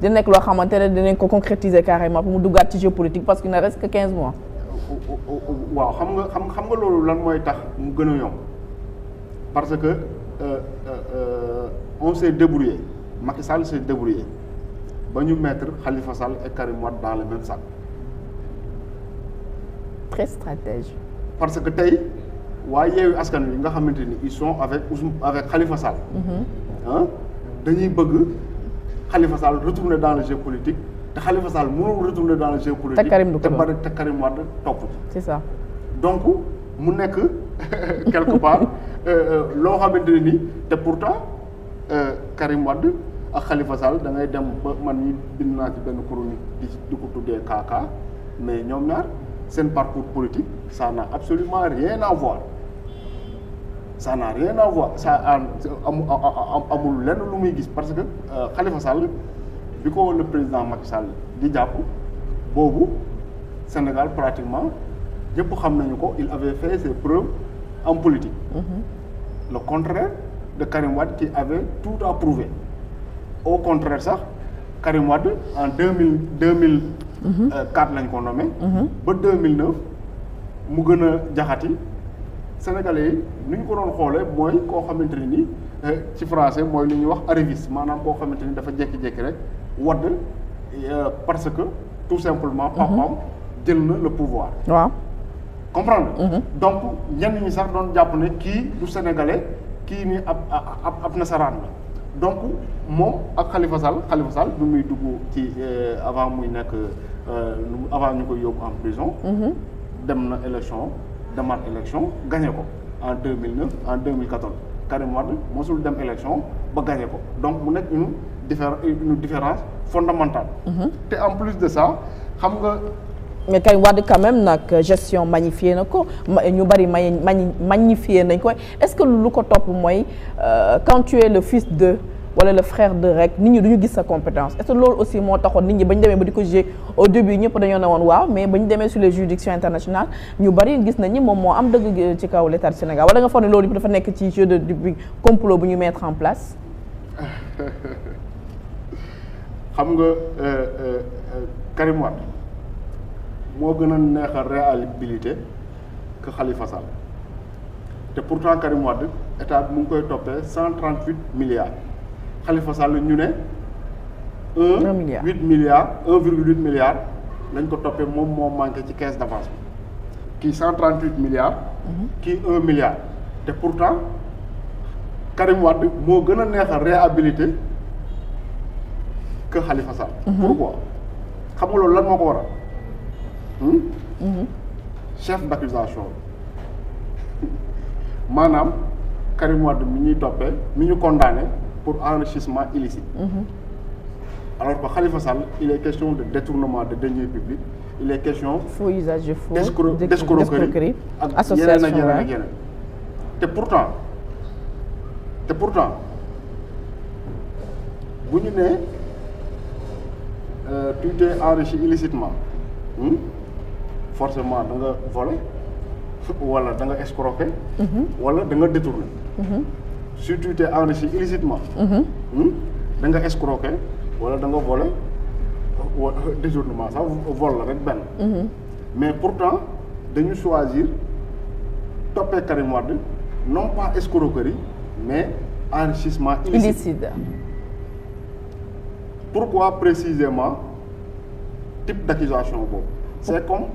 dina nekk loo xamante ne dinañ ko concrétiser carrément pour mu duggaat ci jeu politique parce qu'il ne reste que 15 mois. waaw xam nga loolu lan mooy tax mu gën a yomb parce que on s'est débrouillé Macky Sall s'est débrouillé ba ñu mettre Khalifa Sall et Karim Wade dans le même sac. Très stratège. parce que tey waa Yewwi Askan Wi nga xamante ni ils sont avec Khalifa Sall. dañuy bëgg Khalifa Sall retourner dans le jeu politique te Khalifa Sall mënul retourner dans le jeu politique. te Karim Wade topp ci. c'est ça. donc mu nekk quelque part loo xamante ne nii te pourtant Karim Wade ak Khalifa Sall da ngay dem ba man ñi bind naa ci benn chronique di ko tuddee kaka mais ñoom ñaar seen parcours politique ça n'a absolument rien à voir ça n'a rien à voir ça amul lenn lu muy gis parce que Khalifa Sall bi ko le président Macky Sall di jàpp boobu Sénégal pratiquement ñëpp xam nañu ko il avait fait ses preuves en politique. Le contraire de Karim Wade qui avait tout à prouver. Au contraire sax Karim Wade en 2004 lañ ko nommé. ba 2009 mu gën a jaxati Sénégalais yi ni ñu ko doon xoolee mooy koo xamante ne ni ci français mooy li ñuy wax arriviste maanaam koo xamante ni dafa jékki-jékki rek wadd parce que tout simplement papaam jël na le pouvoir. waaw. comprendre donc ñenn ñi sax doon jàpp ne kii du sénégalais kii ni ab nasaraan la donc moom ak Khalifa Sall bi muy dugg ci avant muy nekk avant ñu koy yóbbu en prison. dem na demaat élection gagné ko en 2009 en 2014 Karim Wade mosul dem élection ba gagné ko donc mu nekk une différence fondamentale. te en plus de ça xam nga. mais Karim Wade quand même nag gestion magnifié na ko ñu bari magnifié nañ ko est-ce que lu ko topp mooy quand tu es le fils de wala le frère de rek nit ñi duñu gis sa compétence est-ce que loolu aussi moo taxoon nit ñi ba ñu demee ba di ko juger au début ñëpp dañoo ne woon waaw mais ba ñu demee sur les juridictions internationales ñu bari gis nañ ni moom moo am dëgg ci kaw l'État du Sénégal wala nga foog ne loolu yëpp dafa nekk ci jeu de complot bu ñu mettre en place. xam nga Karim Wade moo gën a neex a réhabilité que Khalifa Sall te pourtant Karim Wade état bi mu ngi koy toppee 138 milliards Khalifa Sall ñu ne. 1,8 milliard lañ ko toppee moom moo manqué ci caisse d'avance bi kii 138 milliards. kii 1 milliard te pourtant Karim Wade moo gën a neex a réhabilité que Khalifa Sall. Pourquoi xam nga loolu lan moo ko waral. chef d'accusation maanaam Karim Wade mi ñuy toppee mi ñu condamné pour enrichissement illicite. Alors que Khalifa Sall il est question de détournement de deniers publics il est question. faux usage de faux d'escroquerie ak yeneen ak yeneen. te pourtant bu ñu nee tu t'es enrichi illicitement. Forcément da nga volé wala da nga escroqué. wala da nga détourné. Si tu t'es enrichi illicitement. da nga escroqué wala da nga volé détournement sax vol la rek benn. mais pourtant dañu choisir toppee Karim Wade non pas escroquerie mais enrichissement illicite. Pourquoi précisément type d'accusation boobu. C'est comme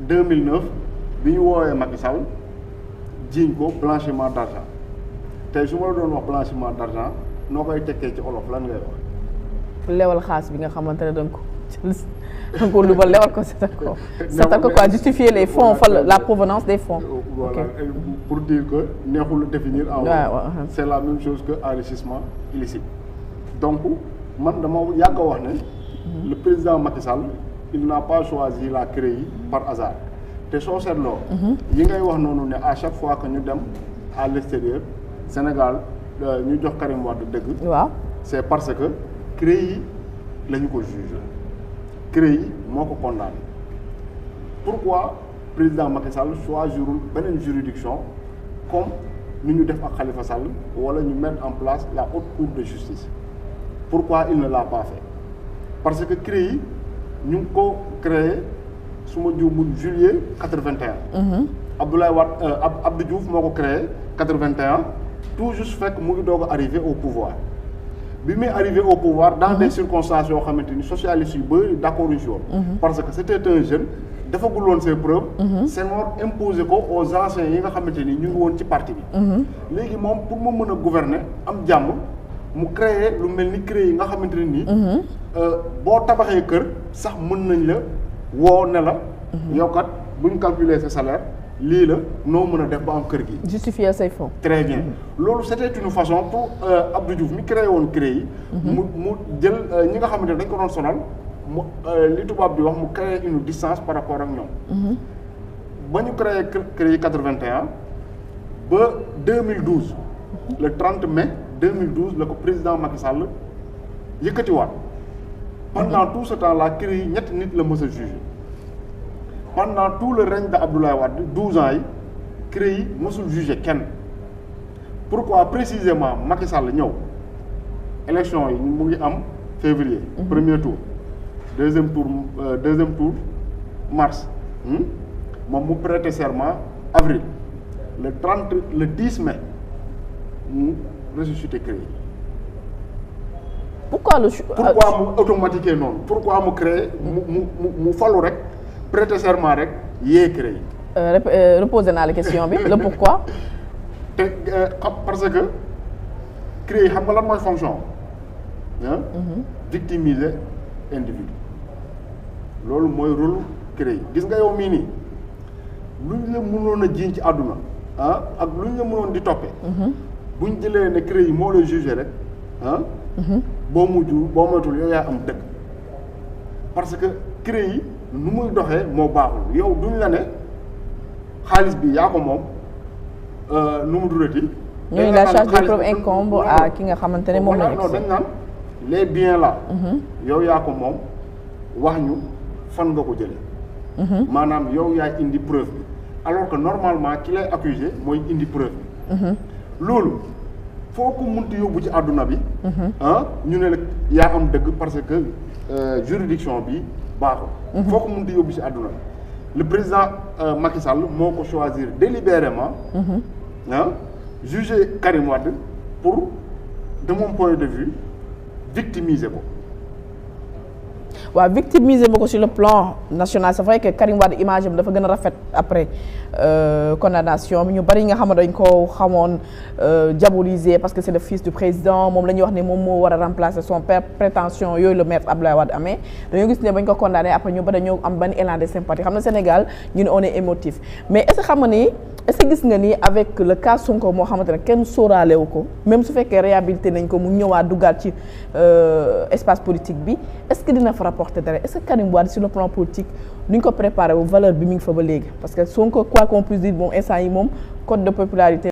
2009 bi ñu woowee Macky Sall jiiñ ko blanchiment d'argent tey su ma la doon wax blanchiment d'argent noo koy tekkee ci olof lan ngay wax. lewal xaas bi nga xamante ne da nga ko lu ba lewal ko c'est quoi justifier les fonds la provenance des fonds. Voilà pour dire que neexul définir en c'est la même chose que enrichissement illicite donc man dama yàgg a wax ne le président Macky Sall il n'a pas choisi la CREI par hasard te soo seetloo yi ngay wax noonu ne à chaque fois que ñu dem à l'extérieur Sénégal ñu jox Karim Wade dëgg. waaw c'est parce que CREI la ñu ko jugé CREI moo ko condamné pourquoi président Macky Sall choisirul beneen juridiction comme ni ñu def ak Khalifa Sall wala ñu mettre en place la haute cour de justice pourquoi il ne l'a pas fait parce que CREI yi ñu ngi ko créé su ma juumul juillet 81. Abdoulaye Wade Abdou Diouf moo ko créé 81 tout juste fekk mu ngi doog a arrivé au pouvoir bi muy arrivé au pouvoir dans des circonstances yoo xamante ni socialistes yu bëri d'accord ñu si woon parce que c'était un jeune defagul woon ses preuves. Senghor imposé ko aux anciens yi nga xamante ni ñu ngi woon ci parti bi. léegi moom pour mu mën a gouverner am jàmm mu créer lu mel ni CREI yi nga xamante ne nii. boo tabaxee kër sax mën nañ la woo ne la. yow kat buñ calculer sa salaire lii la noo mën a def ba am kër gi. justifier say fonds. très bien loolu c'était une façon pour Abdou Diouf mi créé woon CREI yi. mu jël ñi nga xamante ne dañ ko doon sonal. mu li tubaab di wax mu créer une distance par rapport ak ñoom. ba ñu créé CREI 81 ba 2012 le 30 mai 2012 la ko président Macky Sall yëkkatiwaat. pendant tout ce temps là CREI ñetti nit la mës a jugé pendant tout le règne de Abdoulaye Wade 12 ans yi CREI mësul jugé kenn. pourquoi précisément Macky Sall ñëw élection yi mu ngi am février. premier tour. deuxième tour mars moom mu prêter serment avril le 10 mai mu ressuscité CREI. pourquoi mu automatiqué noonu pourquoi mu créé mu falu rek prêter serment rek yee CREI. reposer naa la question bi le pourquoi. te parce que CREI xam nga lan mooy fonction victimiser individu loolu mooy rôle CREI gis nga yow mii nii luñ la mënoon a jiiñ ci àdduna ak luñ la mënoon di toppee buñ jëlee ne CREI moo la jugé rek boo moytul yow yaa am dëgg parce que CREI nu muy doxee moo baaxul yow duñ la ne xaalis bi yaa ko moom nu mu durati ñooñu la charge de preuve incombe à ki nga xamante ne moom la non dañ naan les biens là yow yaa ko moom wax ñu fan nga ko jëlee maanaam yow yaay indi preuve bi alors que normalement ki lay accusé mooy indi preuve bi loolu foo ko munti yóbbu ci àdduna bi ñu ne la yaa am dëgg parce que juridiction bi baaxul foo ko munti yóbbu ci àdduna bi le président Macky Sall moo ko choisir délibérément juger Karim Wade pour de mon point de vue victimiser ko. waaw victimiser ma ko sur le plan national c'est vrai que Karim Wade image am dafa gën a rafet après condamnation bi ñu bari nga xam ne dañ ko xamoon diaboliser parce que c'est le fils du président moom la ñuy wax ne moom moo war a remplacer son père prétention yooyu le maître Abdoulaye Wade amee dañoo gis ne bañ ko condamné après ñu bari dañoo am benn élan de sympathie xam na Sénégal ñu ne on est émotif mais est-ce que xam nga ni est-ce que gis nga ni avec le cas Sonko moo xamante ne kenn sóoraale wu ko même su fekkee réhabilité nañ ko mu ñëwaat duggaat ci espace politique bi est-ce que dina fa rapporter dara est-ce que Karim Wade sur le plan politique ni ñu ko préparé wu valeur bi mi ngi fa ba léegi parce que Sonko quoi qu'on puisse dire bon instant yi moom code de popularité